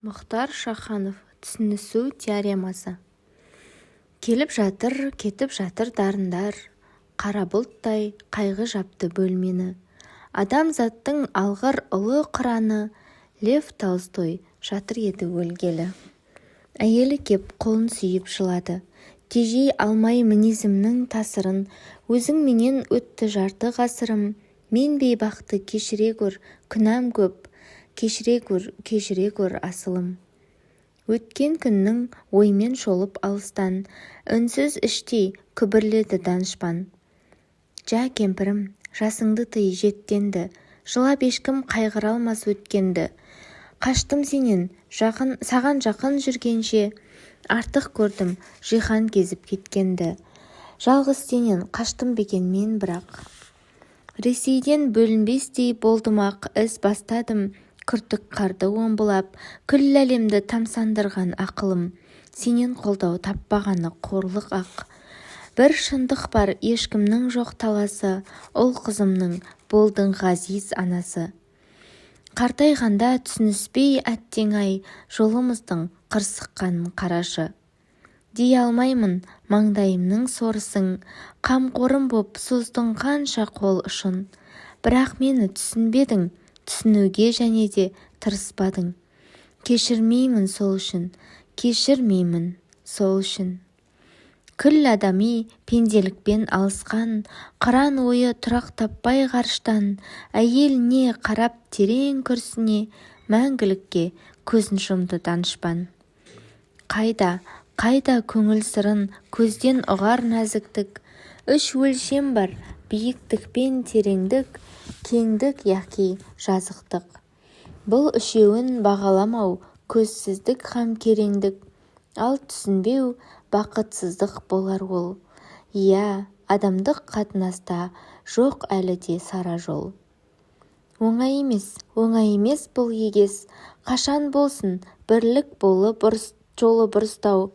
Мұхтар Шаханов Түсінісу теоремасы. Келіп жатыр, кетіп жатыр дарындар, Қара бұлттай қайғы жапты бөлмені. Адамзаттың алғыр ұлы қыраны Лев Толстой жатыр еді өлгелі. Әйелі кеп қолын сүйіп жылады: «Тежей алмай мінезімнің тасырын, Өзіңменен өтті жарты ғасырым. Мен бейбақты кешіре гөр, күнәм көп, Кешіре гөр, кешіре гөр, асылым». Өткен күннің оймен шолып алыстан, Үнсіз іштей күбірледі данышпан: «Жә, кемпірім, жасыңды тый, жетті енді, Жылап ешкім қайғыра алмас өткенді. Қаштым сенен, жақын, саған жақын жүргенше, Артық көрдім жиһан кезіп кеткенді. Жалғыз сенен қаштым ба екен мен бірақ? Ресейден бөлінбестей болдым-ақ. Із бастадым күртік қарды омбылап. Күллі әлемді тамсандырған ақылым Сенен қолдау таппағаны қорлық-ақ. Бір шындық бар, ешкімнің жоқ таласы: Ұл-қызымның болдың ғазиз анасы. Қартайғанда түсініспей, әттең-ай, Жолымыздың қырсыққанын қарашы. Дей алмаймын, маңдайымның сорысың, Қамқорым боп создың қанша қол ұшын. Бірақ мені түсінбедің, Түсінуге және де тырыспадың. Кешірмеймін сол үшін, Кешірмеймін сол үшін». Күллі адами пенделікпен алысқан Қыран ойы тұрақ таппай ғарыштан Әйеліне қарап терең күрсіне, Мәңгілікке көзін жұмды данышпан. Қайда, қайда көңіл сырын көзден ұғар нәзіктік? Үш өлшем бар: биіктік пен тереңдік, Кеңдік яки жазықтық. Бұл үшеуін бағаламау көзсіздік һәм кереңдік, Ал түсінбеу бақытсыздық болар ол. Иә, адамдық қатынаста жоқ әлі де сара жол. Оңай емес, оңай емес бұл егес. Қашан болсын бірлік болы бұрыс, жолы бұрыстау?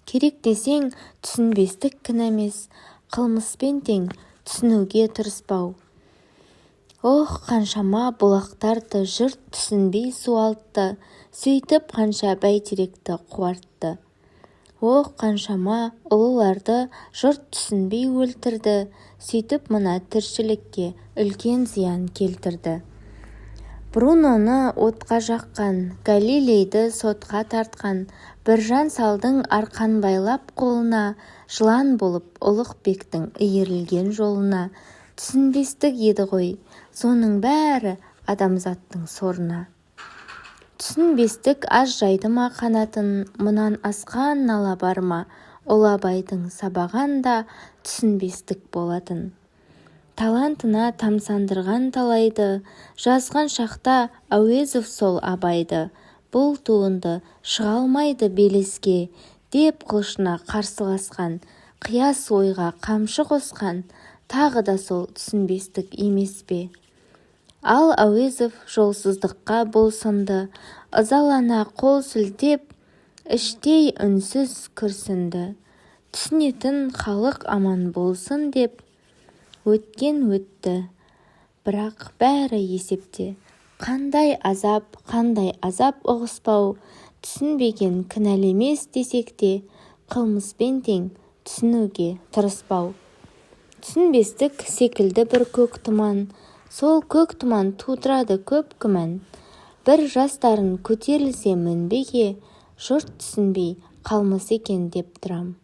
Керек десең, түсінбестік кінә емес, Қылмыспен тең түсінуге тырыспау. Ох, қаншама бұлақтарды жұрт түсінбей суалтты, Сөйтіп қанша бәйтеректі қуартты. Ох, қаншама ұлыларды жұрт түсінбей өлтірді, Сөйтіп мына тіршілікке үлкен зиян келтірді. Бруноны отқа жаққан, Галилейді сотқа тартқан, Біржан салдың арқан байлап қолына, Жылан болып Ұлықбектің иірілген жолына. Түсінбестік еді ғой соның бәрі адамзаттың сорына. Түсінбестік аз жайды ма қанатын? Мұнан асқан нала бар ма? Ұлы Абайдың сабаған да түсінбестік болатын. Талантына тамсандырған талайды, Жазған шақта Әуезов сол Абайды «Бұл туынды шыға алмайды белеске» деп қылышына қарсыласқан, Қияс ойға қамшы қосқан тағы да сол түсінбестік емес пе? Ал Әуезов жолсыздыққа бұл сынды, Ызалана қол сілтеп, іштей үнсіз күрсінді, Түсінетін халық аман болсын деп. Өткен өтті, бірақ бәрі есепте. Қандай азап, қандай азап ұғыспау! Түсінбеген кінәлі емес десек те, Қылмыспен тең түсінуге тырыспау. Түсінбестік секілді бір көк тұман, Сол көк тұман тудырады көп күмән. Бір жас дарын көтерілсе мінбеге, Жұрт түсінбей қалмаса екен деп тұрам.